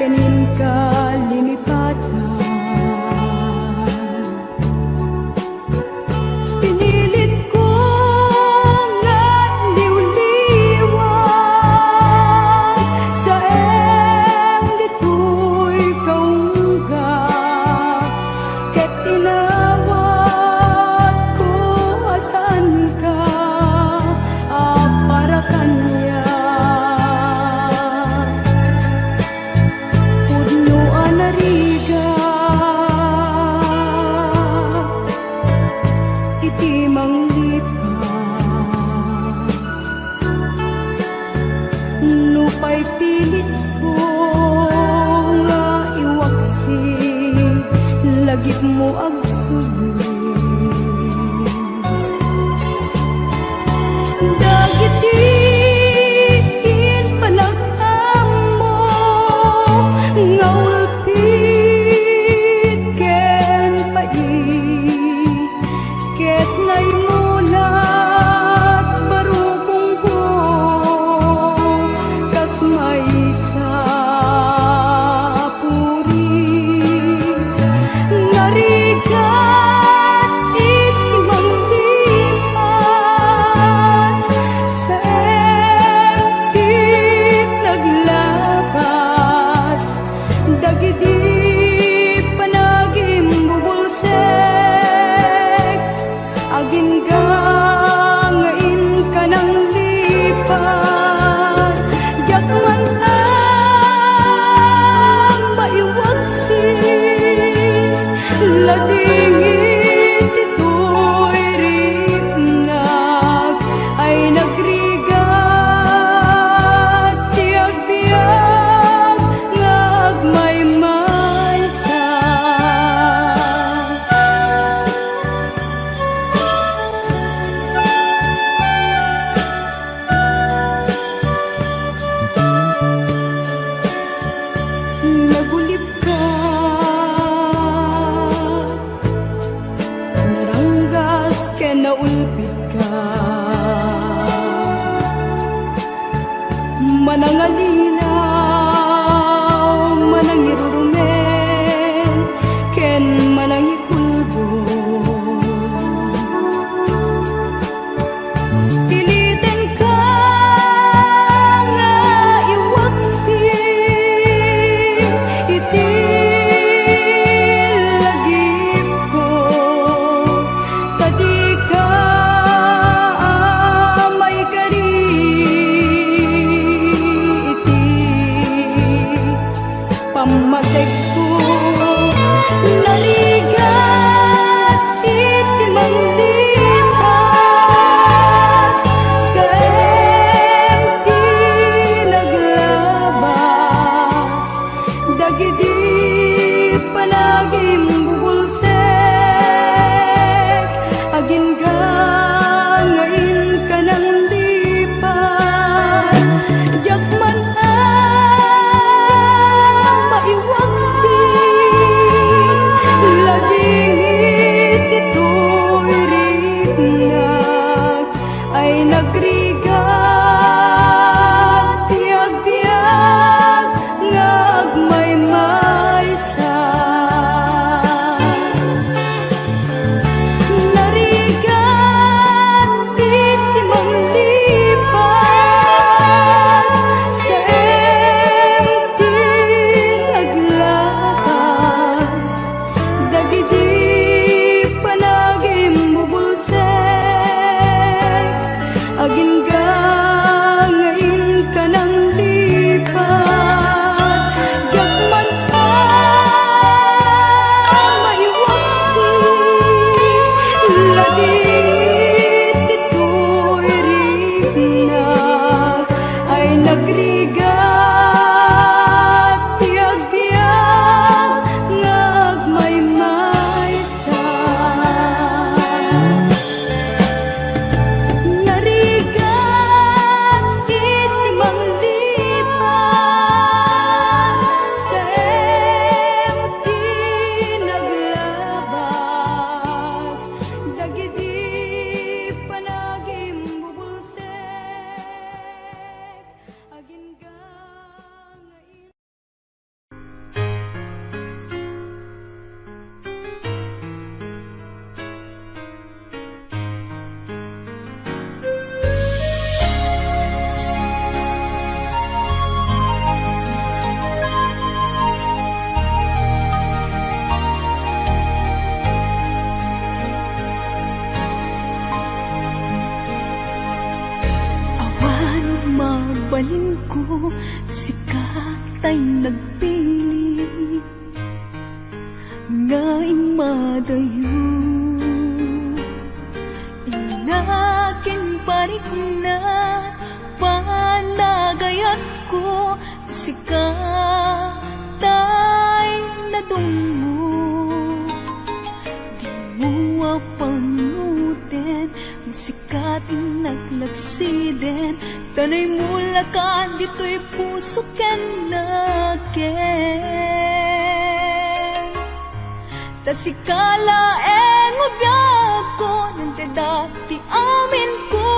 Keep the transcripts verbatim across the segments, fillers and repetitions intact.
Ken inka linipatan. Pinilit ko nga liwliwan, saem ditoy kaungga, ket inawat ko a saanka a para kaniak. Pudno a narigat iti manglipat. Nupay pilit ko nga iwaksi, lagipmo agsubli. Dagiti impanag-ammo nga ulpit ken pait, ket naimulat barukongko kas maysa a puris. Narigat iti manglipat, saem ti naglabas dagidi panagimbubulsek. Agingga nga inka nanglipat, diak man a maiwaksi, lading iti toy riknak ay nagrigat ti agbiag nga agmaymaysa. Nagulipka, naranggas ken naulpitka. Manangalilaw, manangirurumen, ken manangikulbong. Pilitenka nga iwaksi iti lagipko, ta dika a maikari iti pammategko. Narigat iti manglipat, saem ti naglabas dagidi panagimbubulsek. Agingga nga inka nanglipat, diak man a maiwaksi. nagpili nga immadayo. Innakin parikna panagayatko, sika tay nadungmo. Dimo a pangngoten, sika ti naglagsiden, ta naimulak ditoy puso ken nakem. Ta sika laeng a biagko, nantedda ti aminko,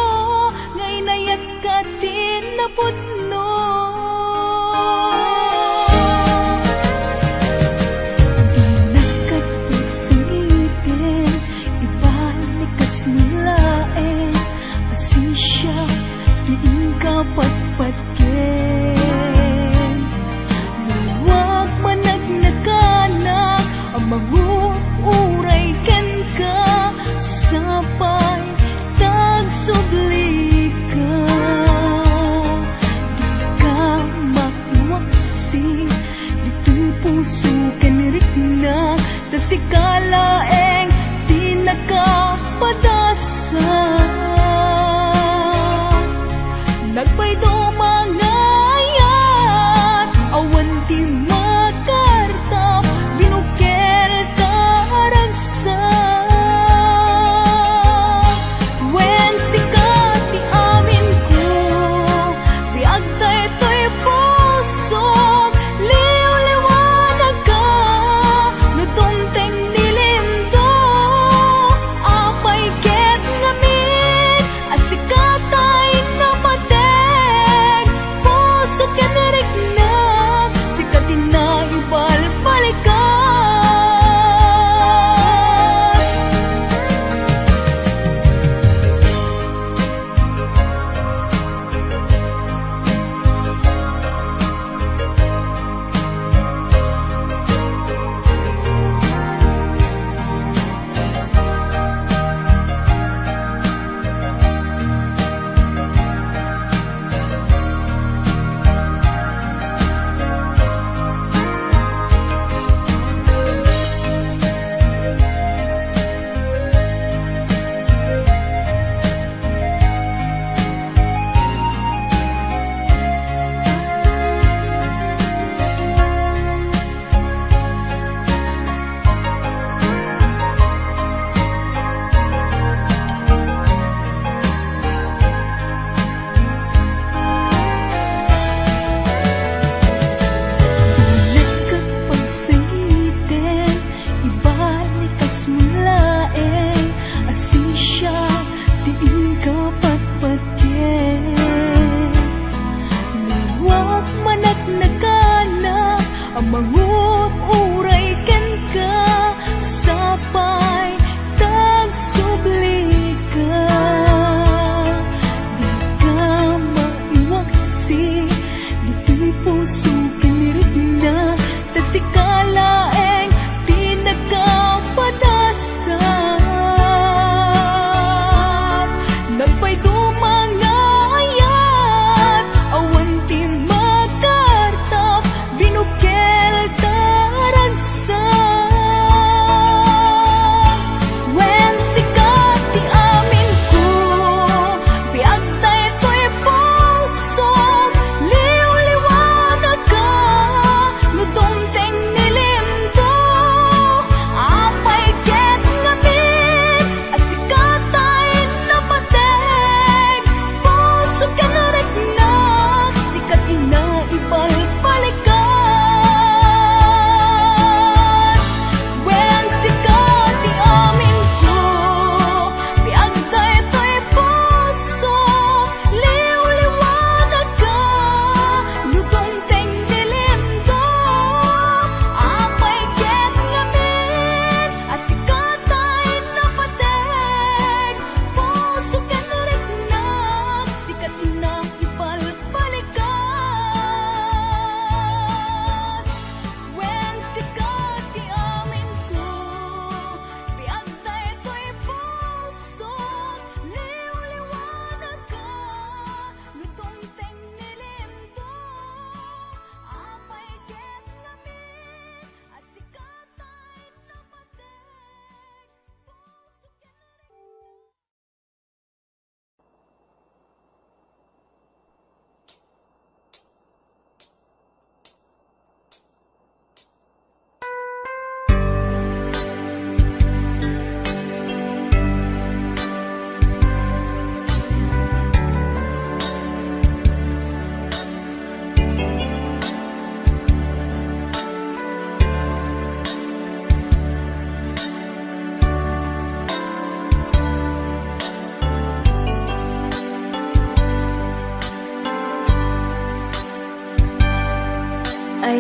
nga inayatka ti napudno. Dinak pagsangiten, ibalikas mo laeng, asensya ti inka patpatgen. Naiwak managnakanak a manguray kenka, sapay tagsublika. Dika maiwaksi ditoy puso ken rikna, ta sika laeng ti nakapadasa. Nagpayduma nga ayat, awan ti makartap, binukel ta a ragsak. Wen sika ti aminko, biag daytoy pusok, liwliwanagka, no dumteng ni Lindo, apay ket ngamin, a sika tay napateg, puso ken riknak, sika ti naibalbalikas. Dinak pagsangiten, ibalikas mo laeng, asensya ti inka patpatgen. Naiwak managnakanak a manguray kenka, sapay tagsublika. Dika maiwaksi ditoy puso ken rikna, ta sika laeng ti nakapadasat. Nagpayduma nga ayat, awan ti makartap, binukel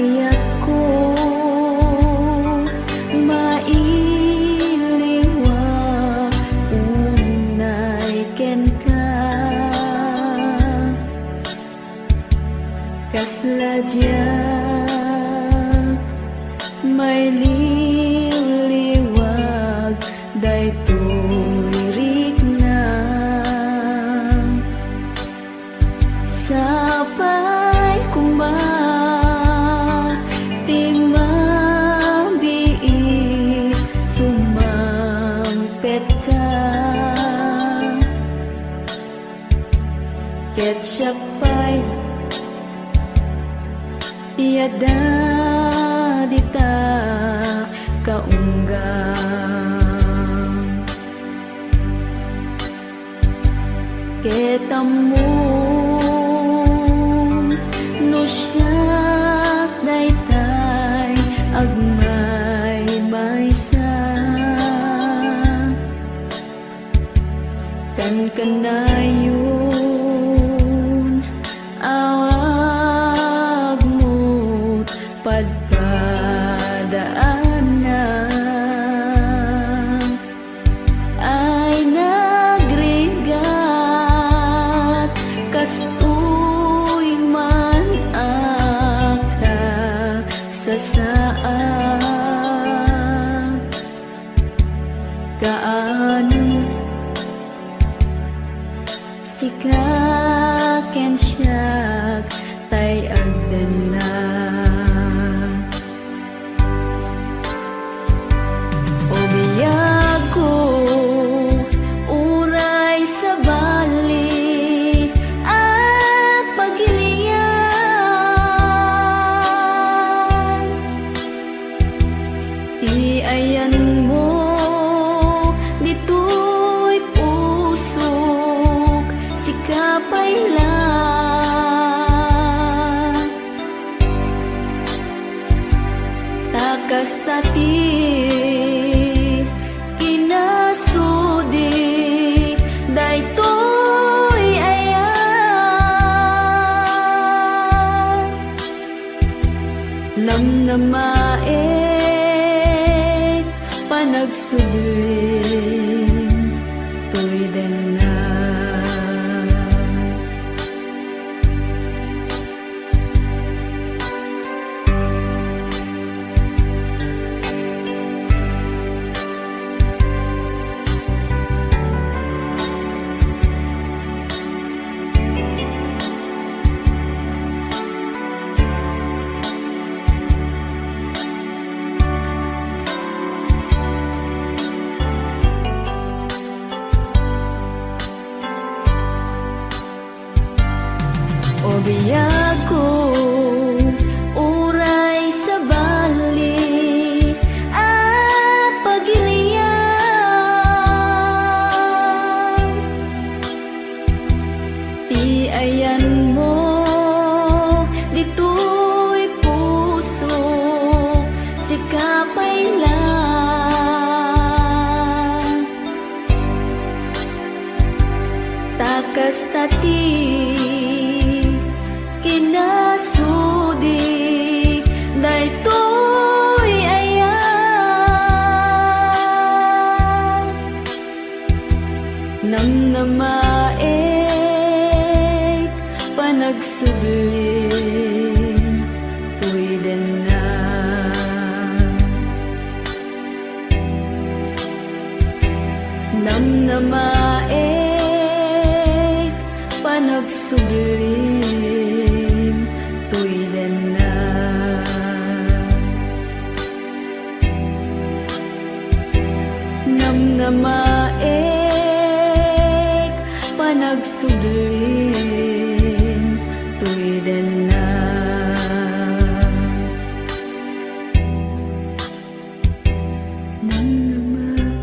Ayatko, mailiwak unay kenka. Kasla diak mailiwliwag daytoy riknam. Sapay koma ti mabiit sumangpetka. Ket siak pay ti adda dita kaunggam. Ket ammom no siak daytay agmaymaysa. Kankanayon, awagmo padpadaanna. Ay nagrigat, kastoy man a kasasaad. Kaano, sika ken siak tay agdenna. O biagko, uray sabali a pagilian. Ti ayanmo ditoy pusok, sika pay la. Ta kasta ti kinasudi daytoy ayat. Namnamaek, panagsubling, tuydenna. O biagko, uray sabali a pagilian. Ti ayanmo ditoy pusok, sika pay la. Ta kasta ti kinasudi daytoy ayat. Namnamaek, panagsubling, tuydenna. Namnamaek, panagsubling, tuydenna. Namnamaek, panagsubling, tuydenna. Namnamaek.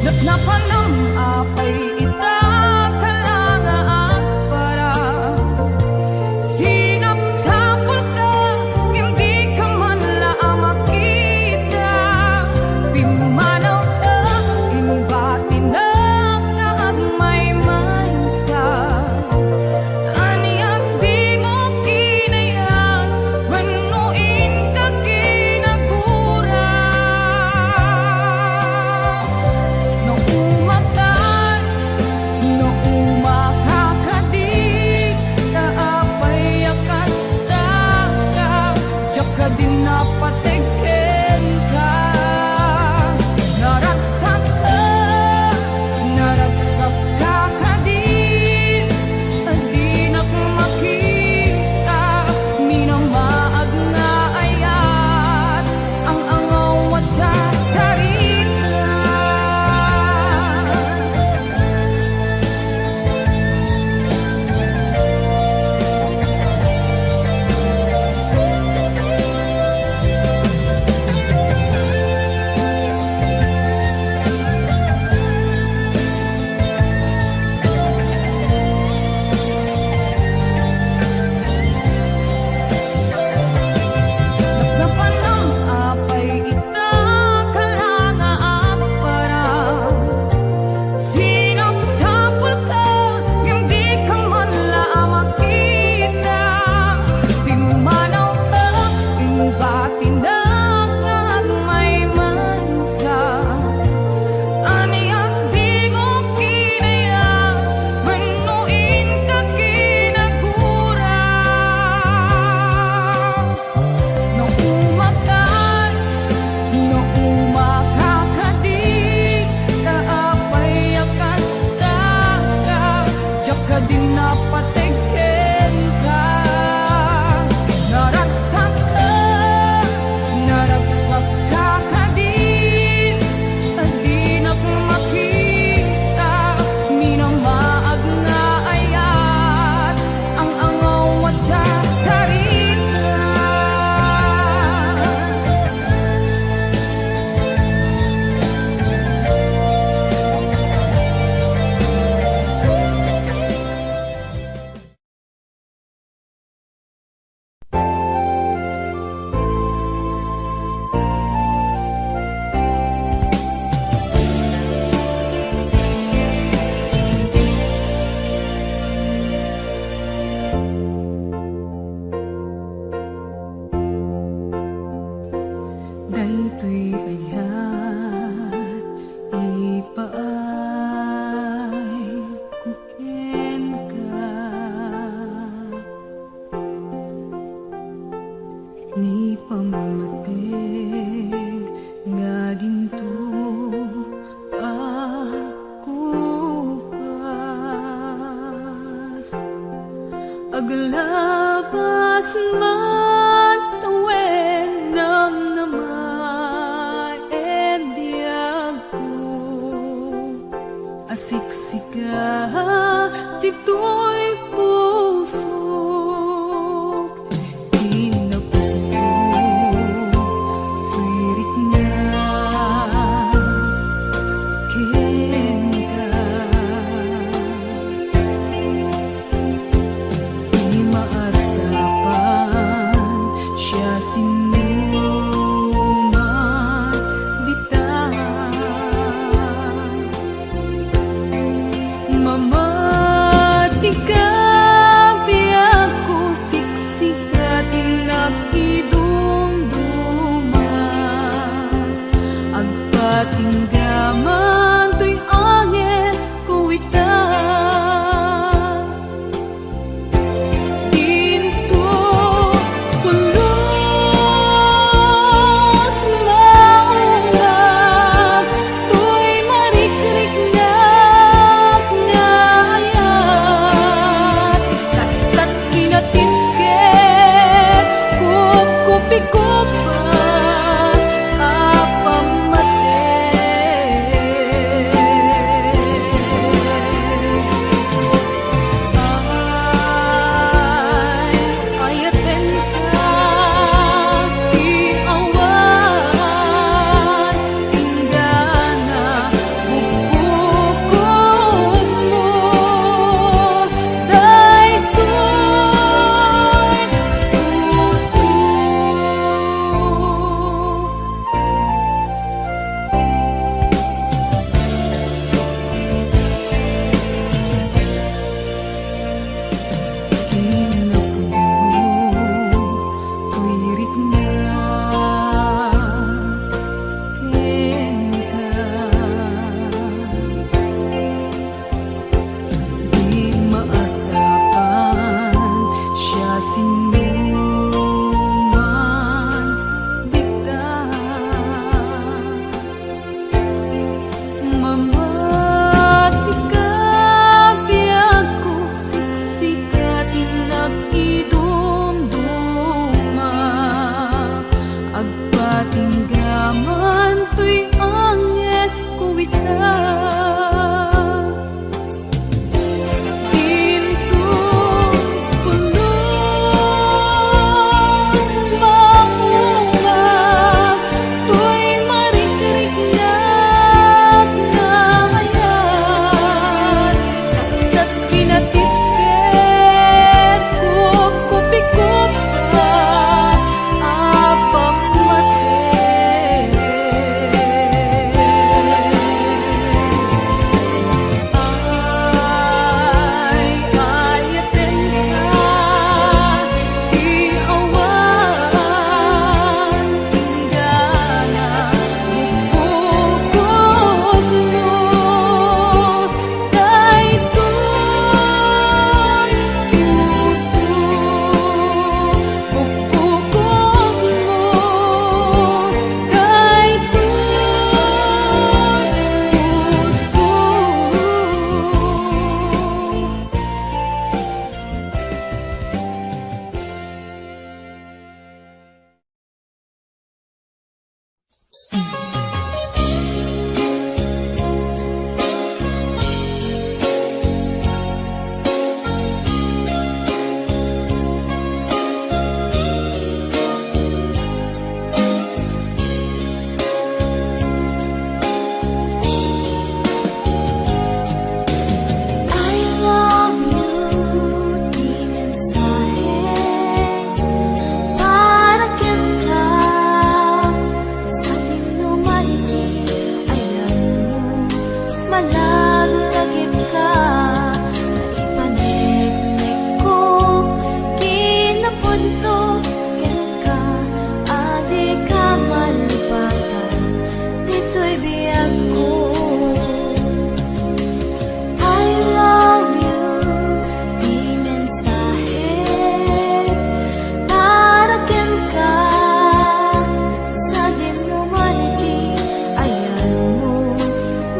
Napnapnam apay ita, kalanga agpara. Sinapsapulka, ngem dika man la a makita. Pimmanawka, imbatinak nga agmaymaysa. Ania dimo kinayat wenno inka kinagura? No umakan, no umakakadi, ta apay a kasta ka, diak kadi napateg kenka. Naragsak ka, naragsak ka kadi, dinak makita, minamaag nga ayat, ang angaw a sasarita. Napnapanam apay ita, kalanga agpara. Sinapsapulka, ngem dika man la a makita. Pimmanawka, imbatinak nga agmaymaysa. Ania dimo kinayat wenno inka kinagura? No umakan, no umakakadi, ta apay a kasta ka, diak kadi napateg kenka. Naragsak ka, naragsak ka kadi, dinak makita, minamaag nga ayat, ang angaw a sasarita. Daytoy ayat ipaayko kenka. Ni pammateg nga dinto agkupas, aglabas man tawen namnama, e biagko. Asiksika ditoy pusok, kinapudno toy rikna kenka. Ti maaddapan siasinoman dita. Mamatika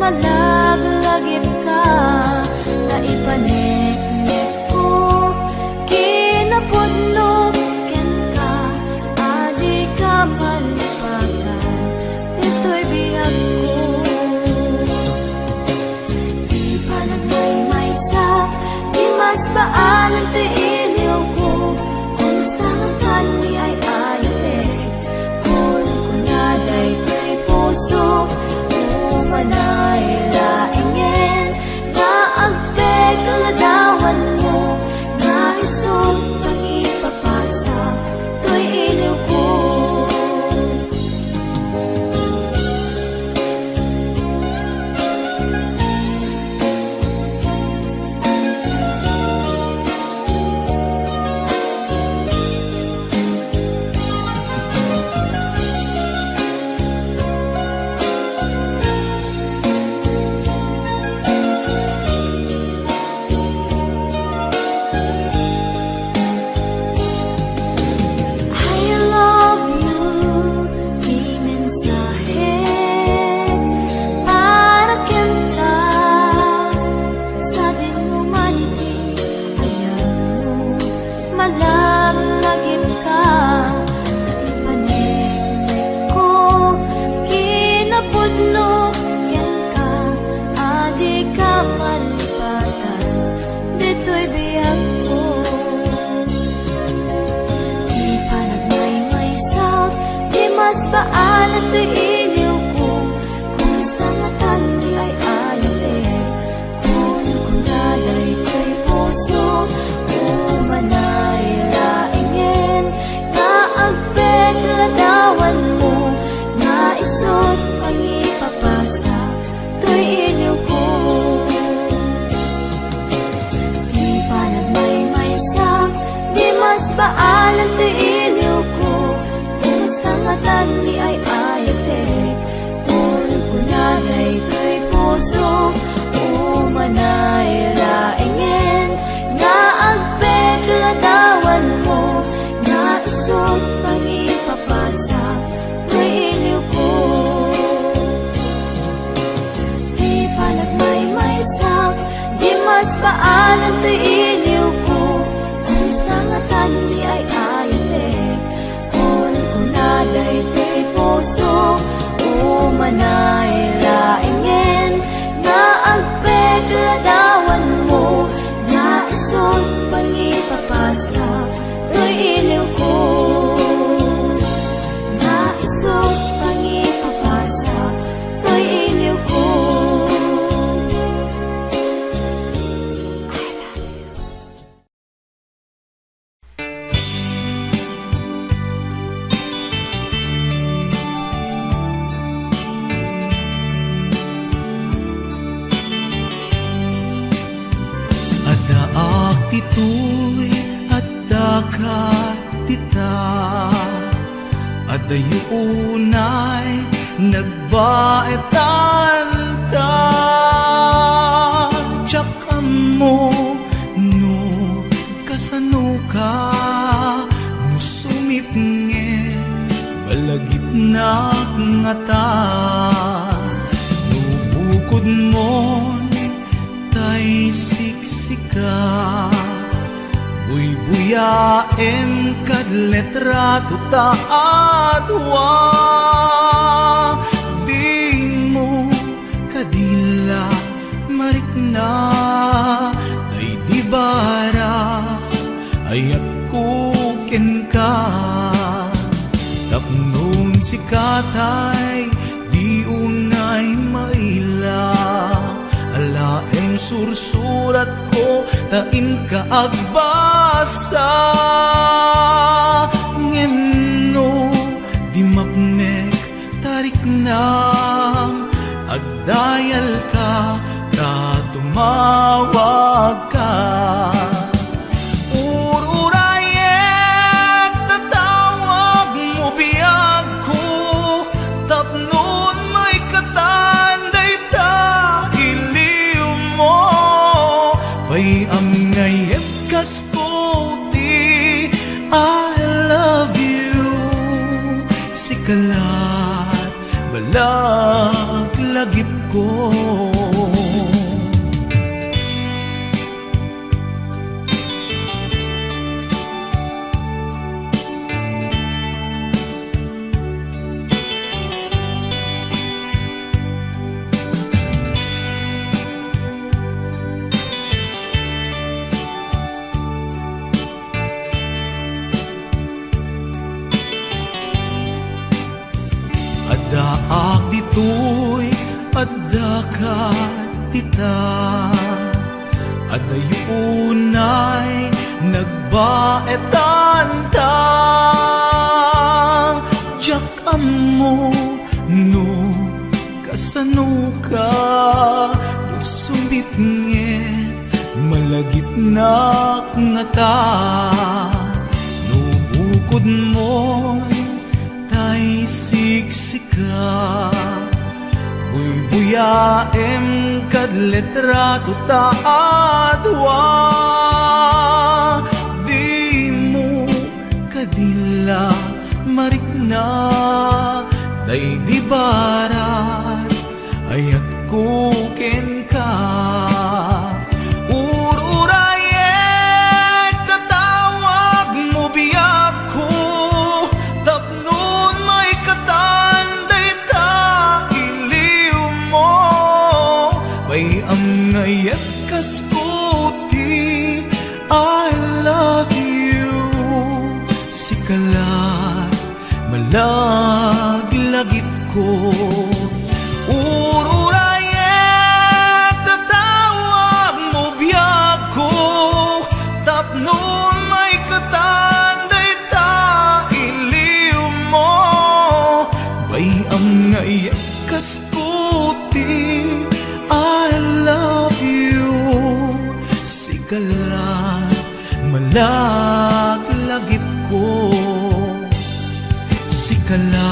Malaglagipka, naipaneknekko, kinapudno kenka, adika malipakan, ditoy biagko. Di panagmaymaysa, di masbaanan ti iliwko, kumusta ngatan ni ay-ayatek? Kunkunada daytoy puso, umanay laengen, nga agpet ladawanmo, nga isut pangipapasak toy iliwko. I love you, di mensahe para kenka. Sadino man iti ayatmo, malaglagipka, ipaneknekko, kinapudno kenka, adika malipatan ditoy biagko. Di panagmaymaysa, di masbaanan ti iliwko, kumusta ngatan ni ay-ayatek? Kunkunada daytoy puso, umanay laengen, nga agpet ladawanmo, nga isut pangipapasak toy iliwko. Di panagmaymaysa, di masbaanan ti iliwko, kumusta ngatan ni ay-ayatek? Kunkunada daytoy puso, umanay laengen, nga agpet ladawanmo, nga isut pangipapasak toy iliwko. Di panagmaymaysa, di masbaanan ti iliwko, kumusta ngatan ni ay-ayatek? Kunkunada daytoy puso, umanay laengen, nga agpet ladawanmo, nga isut pangipapasak toy iliwko. Nga isut pangipapasak toy iliwko. Addaak ditoy, addaka dita. Adayo unay nagbaetanta. Diak ammo no kasanoka, no sumipnget balagipnak ngata, no bukodmon tay siksika. Buybuyaem kad litrato ta adua. Dimo kadi la marikna, tay di bara ayatko kenka. Tapno sika tay di unay maila, alaem sursuratko ta inka agbasa. Ngem no di mapnek ta riknam, agdayalka ta tumawagka. Ur-urayek ta tawagmo biagko, tapno unay katan dayta iliwmo. Pay-am nga ibkasko ti I love you, sika la balak lagipko. ko. Addaak ditoy, addaka dita. Adayo unay nagbaetanta. Diak ammo no kasanoka, no sumipnget, malagipnak ngata. No bukodmo tay siksika, buybuyaem kad litrato ta a dua. Dimo kadi la marikna, daydi barat ayatko kenka. Ururayek ta tawagmo biagko, tapnon maikatan dayta iliwmo. Bay-am nga iyat kas kuti, I love you. Sika la malaglagipko. Ururayek ta tawagmo biagko, tapnon maikatan dayta iliwmo. Bay-am nga iyat kas kuti, I love you. Sika la malaglagipko. Sika la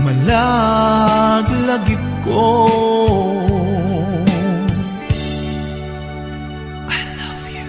malaglagipko. I love you.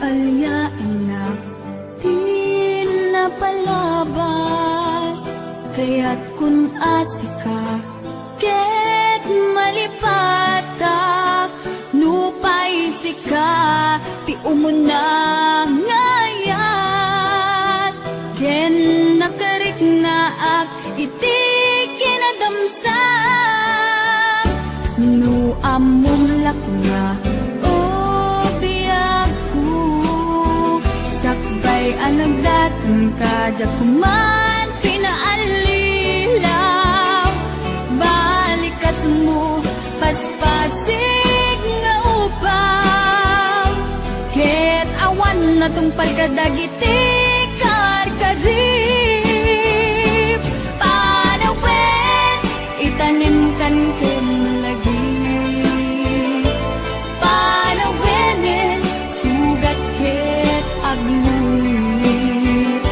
Al-aliaennak ti napalabas, kayatkon a sika ket malipatak. Nupay sika ti umuna nga ayat ken nakariknaak iti kinadamsak. No ammom la koma, o biagko, sakbay a nagdatonka, diak man pinaallilaw. Balikasmo, paspasig nga upaw, ket awan natungpal kadagiti karkarib. Panawen, itanemkan ken lagip. Panawenen, sugat ket agluit.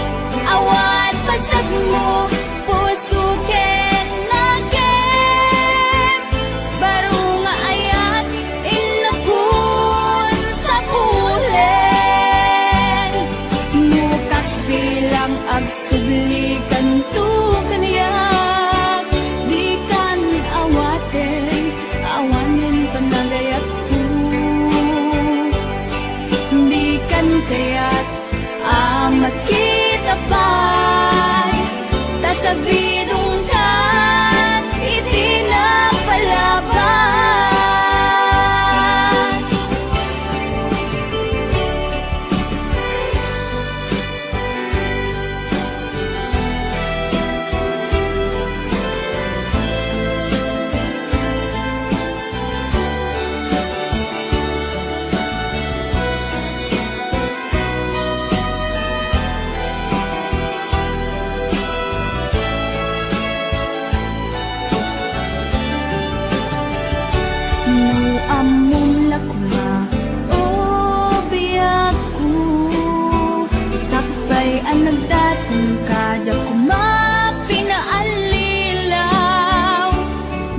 Awan pasekmo, puso ken nakem. Baro nga ayat, innokon sapulen. No kas bilang ag- Sublikanto kaniak, dikan awaten, awanen panagayatko. Dikan kayat a makita pay, ta sabidongkan iti napalabas.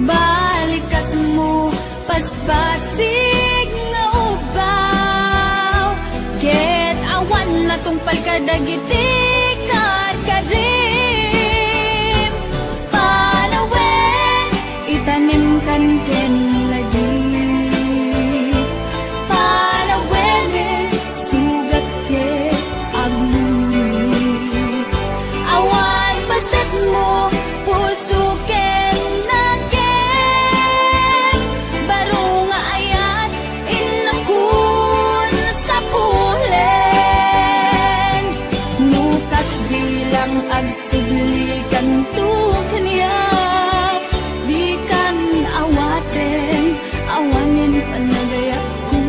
Balikasmo, pasbasig nga ubbaw, ket awan natungpal kadagiti karkarim. Panawen, itanimkan ken lagi. Panawen, sugat ket agmamati. Awan pasetmo, puso ken nakem. Baro nga ayat, innakon sapulen. No kas bilang agsubli kanto kaniak, dikan awaten, awanen panagayatko.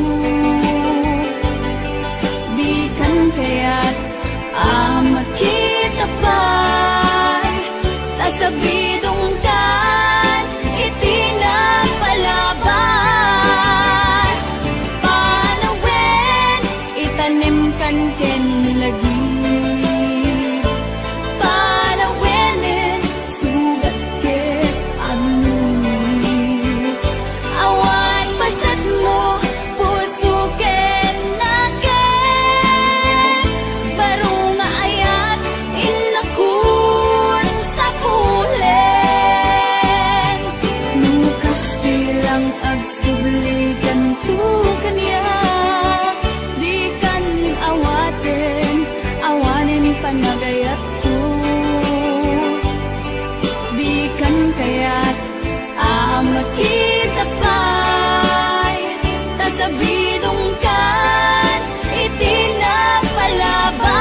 Dikan kayat a makita pay, ta sabidongkan iti napalabas. Panawen, itanimkan ken lagi. Panawen, sugat ket agmamati. Awan pasetmo, puso ken nakem. Baro nga ayat, innakon sapulen. No kas bilang agsubli kanto kaniak, dikan awaten, awanen panagayatko. Dikan kayat a makita pay, ta sabidongkan iti napalabas.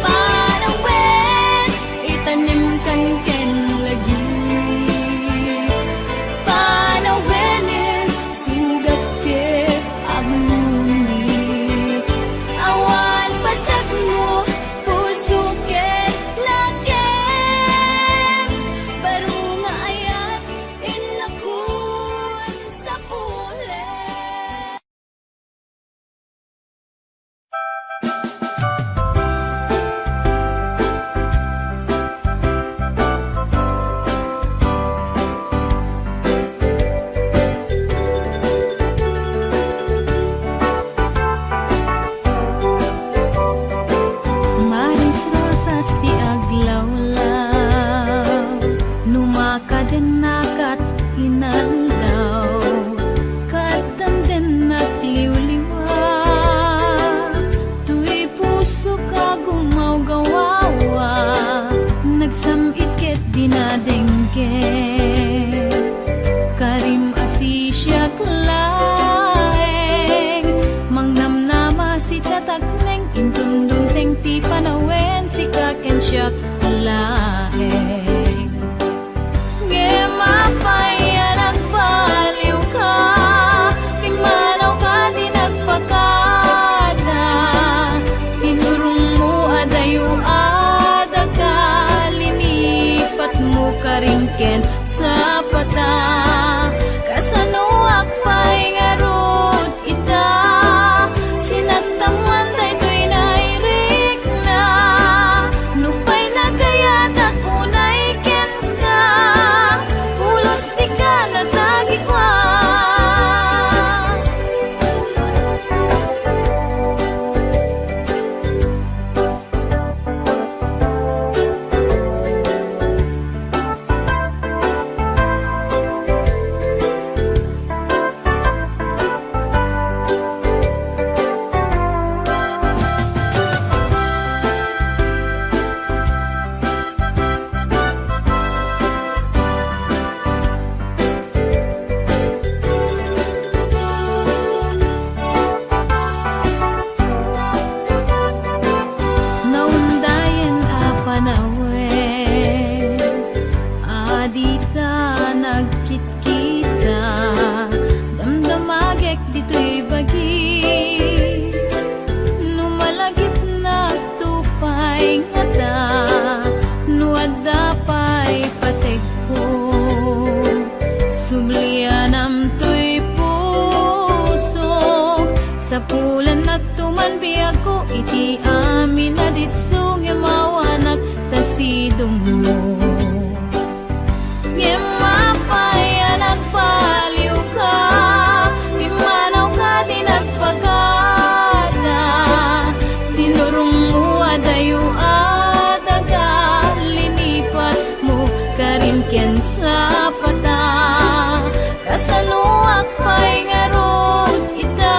Panawen, itanimkan ken lagi. Panawen, sugat ket agmamati. Awan pasetmo, puso ket nakem. Baro nga ayat, innakon sapulen. Maris Rosas ti aglawlaw, no makadennakat inaldaw, ket damdennak liwliwa. Toy pusok a gumawgawawa, nagsam-it ket dinadengke. Karim a sisiak laeng, mangnamnama sitatakneng, inton dumteng ti panawen, sika ken siak laeng. Ngem apay a nagbaliwka, pimmanawka ti nagpakada, tinurongmo a dayo a daga, linipatmo karin ken sapata. Kasanoak pay ngarud ita, sinaktam man daytoy nairikna. Nupay nagayatak unay kenka, pulos ti kanatagikua. Naundayen a panawen a dita nagkitkita, damdamagek ditoy bagi. No malagipnak to pay ngata, no adda pay pategko, sublianam toy pusok. Sapulannak to man biagko iti amin a disso, ngem awanak ta sidongmo. Pata, kasanoak pay ngarud ita?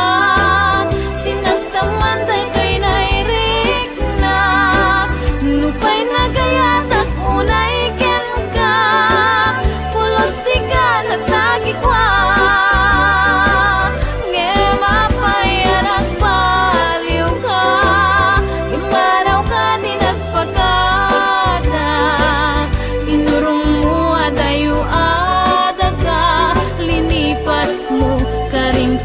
Sinagtaman daytoy nairikna. Nupay nagayatak unay kenka, pulos ti gana ta kekua. Ngem apay a nagbaliwka, immanawka ti nagpakada. Inurongmo a dayo a daga, linipatmo karin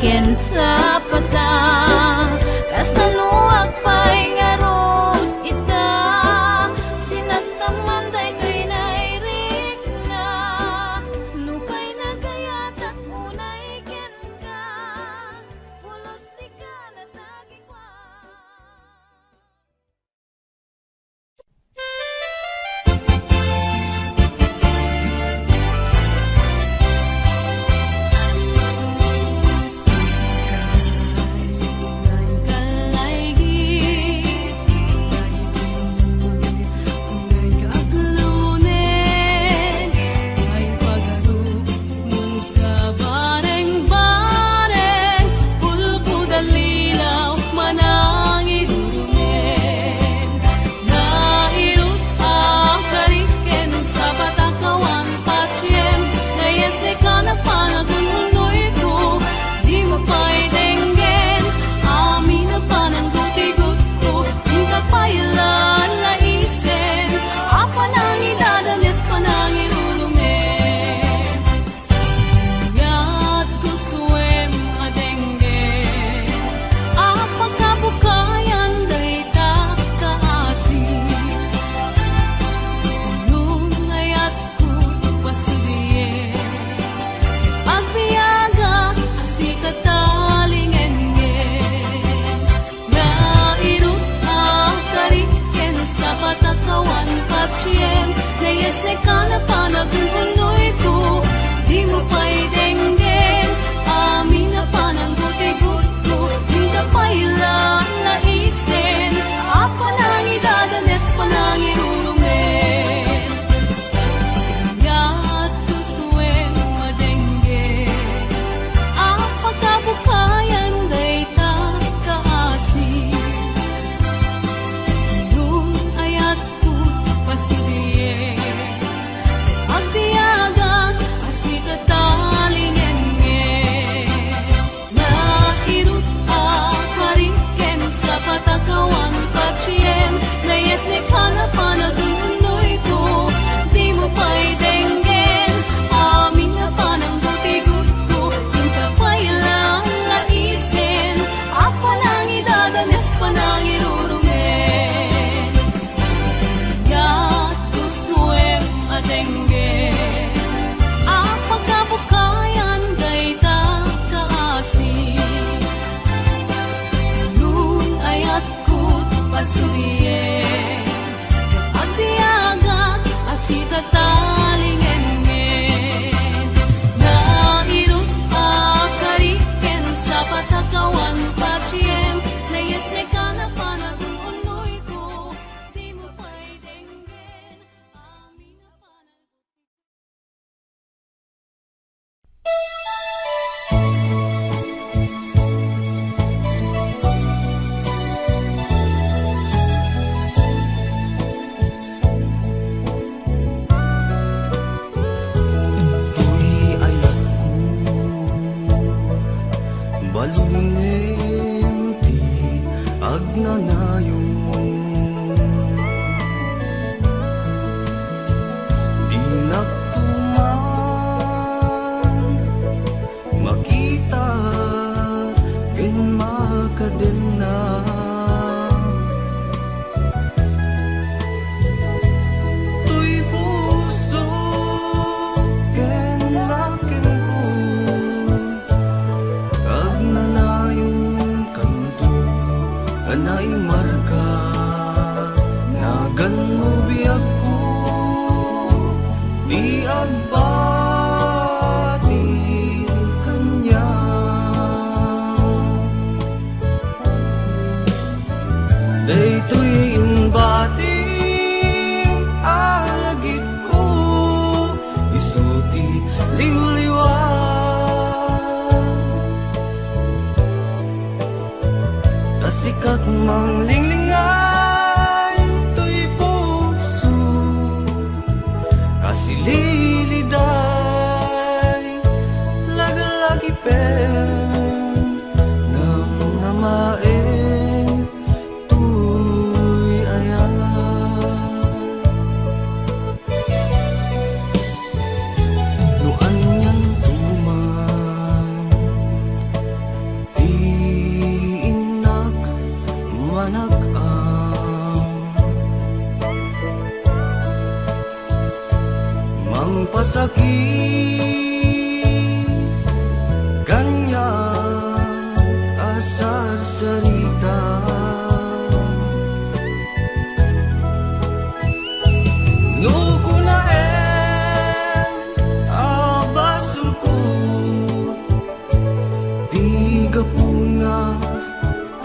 Liwliwa, ta sika manglinglingaw toy puso a sililiday, laglagipen namnamaen toy ayat. No anianto man ti innak manag-am, mangpasakit kaniak a sarsarita. No kunaen a basolko, ti gapuna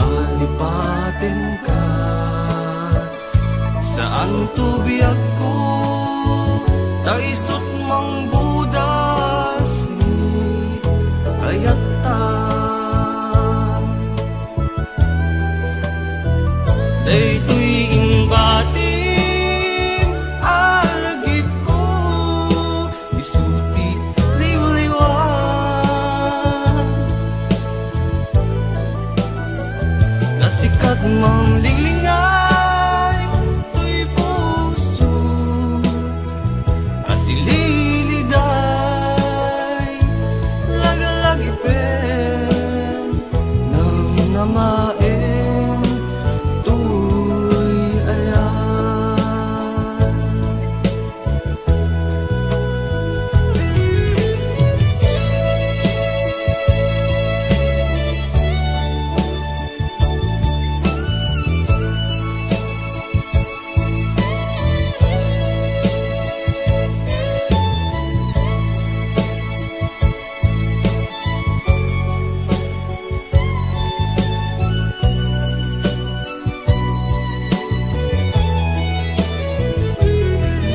a lipatenka. Saanto biagko, ta isut' mangbudas ni ayatta. Daytoy imbatim a lagipko, isu ti liwliwa. Ta sika manglinglingaw toy puso a sililiday, laglagipen namnamaen toy ayat.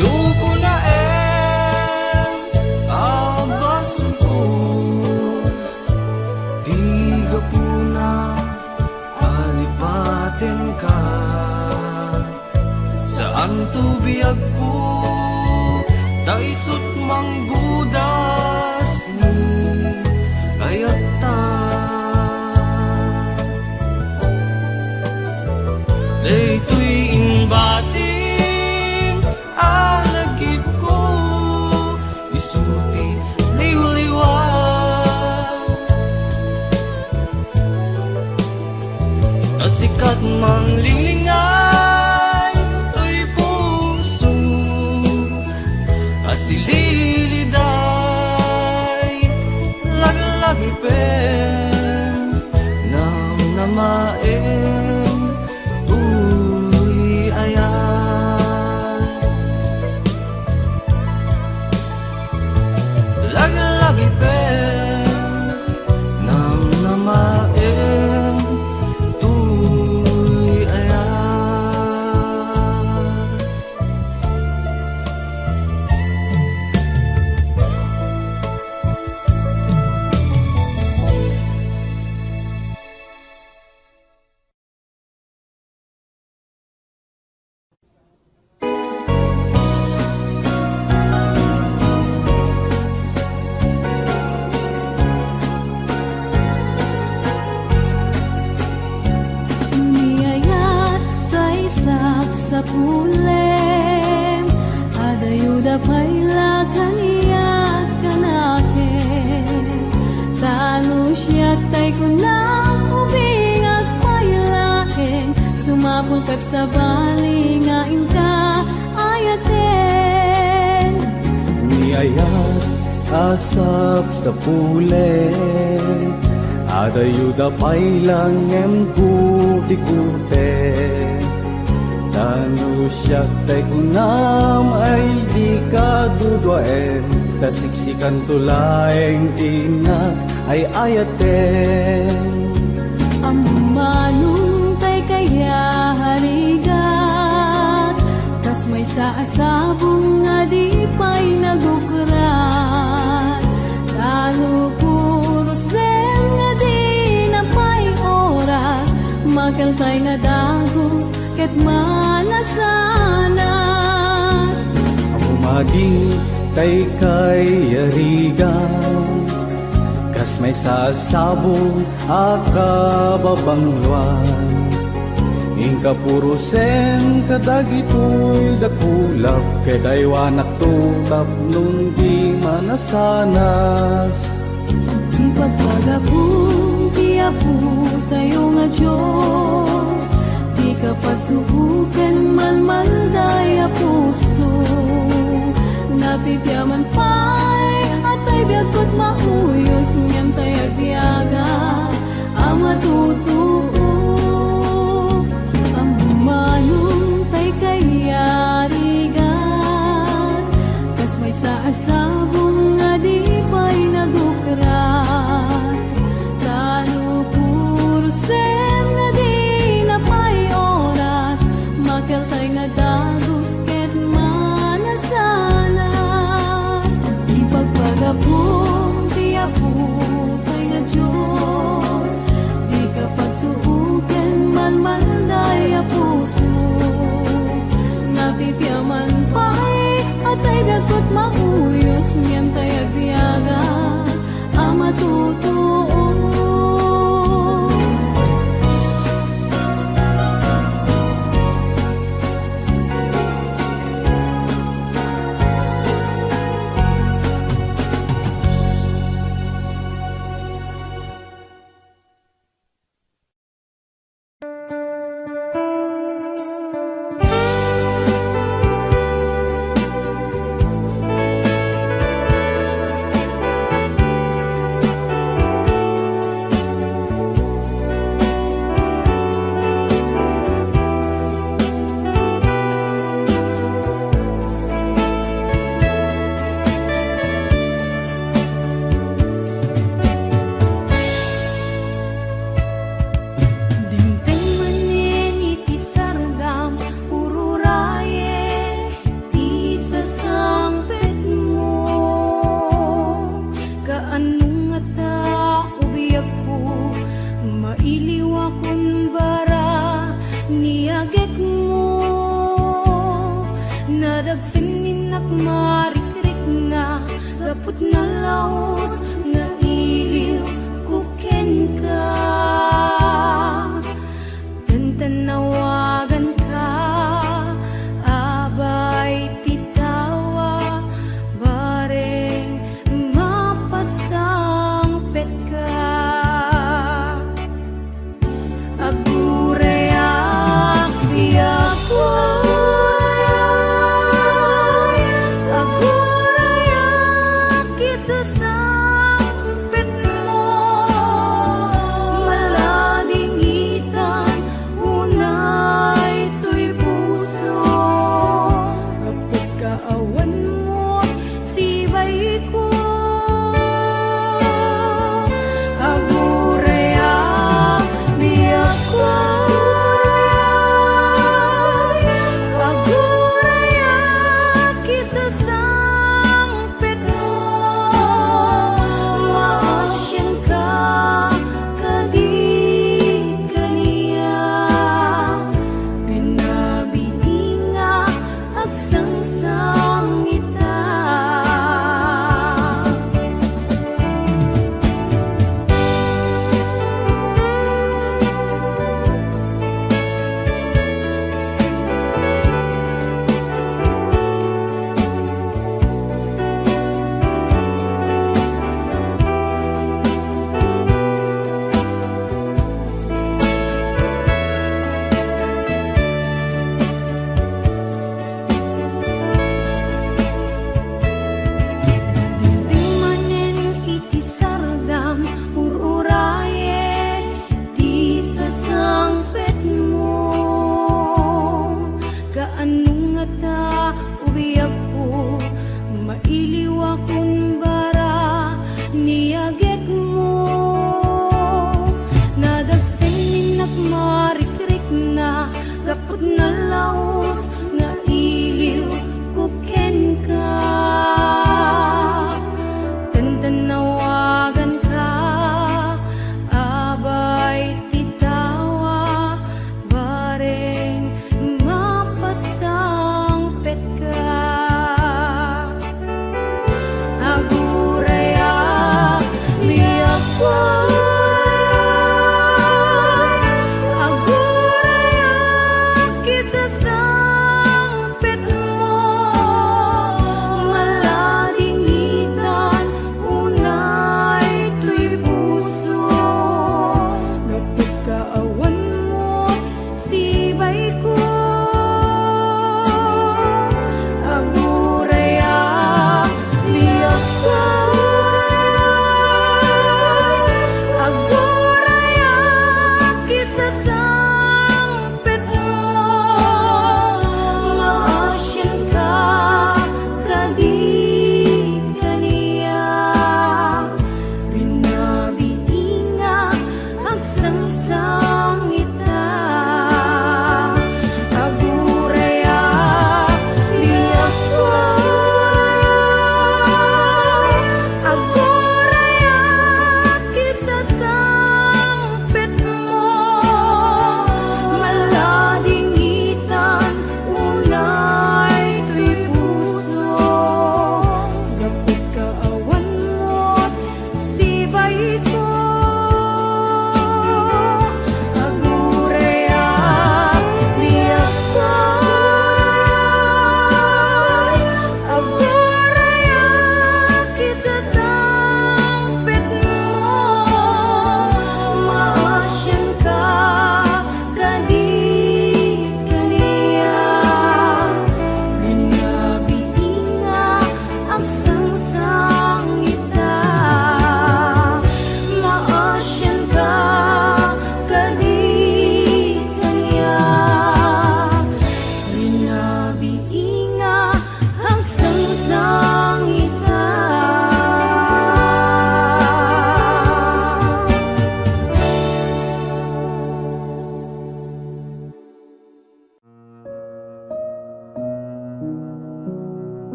No kunaen a basolko, ti gapuna a lipatenka. Saanto biagko, ta isut' mangbudas ni ayatta. Daytoy imbatim a lagipko, isu ti liwliwa. Ta sika manglinglingaw toy puso a sililiday, laglagipen namnamaen toy ayat. Laglagipen namnamaen toy ayat. Ni ayat tay sapsapulem, adayuda pay la kaniak kanakem. Ta no siak tay kunam, ubingak pay laeng, sumapul ket sabali nga inka ayaten. Ni ayat a sapsapulek, adayuda pay la ngem kutikute. Ta no siak tay kunam ay dika duduaen, ta siksikanto laeng ti innak ay ayaten. Ammom manen tay kayarigat, kas maysa a sabong a di pay nagukra. ket manasanas. Umading tay kayarigan, kas maysa a sabong a kababangloan. Inka purosen kadagitoy dakulak, ket aywanakto tapno di manasanas. Ipagpagapom ti Apotayo nga Dios, dika pagtuoken malmalday a puso. Napipiaman pay a tay biag ket mauyos, ngem tay agbiaga a matutuok. Ammanon tay kayarigan, kas maysa a sabong nga di pay nagukrat. Tano purosen nga dina pay oras, makel tay nga dagus ket manasanas. Ipagpagapom ti Apo tay nga Dios, dika pagtuoken malmalday a puso. Napipiaman pay a tay biag ket mauyos, ngem tay agbiaga a matutuo. Dimteng manen iti sardam, ururaye ti sasangpetmo. Kaano ngata, o biagko, mailiwakon bara ni agekmo? Nadagsen ni innak marikrikna, gapu ta nalaus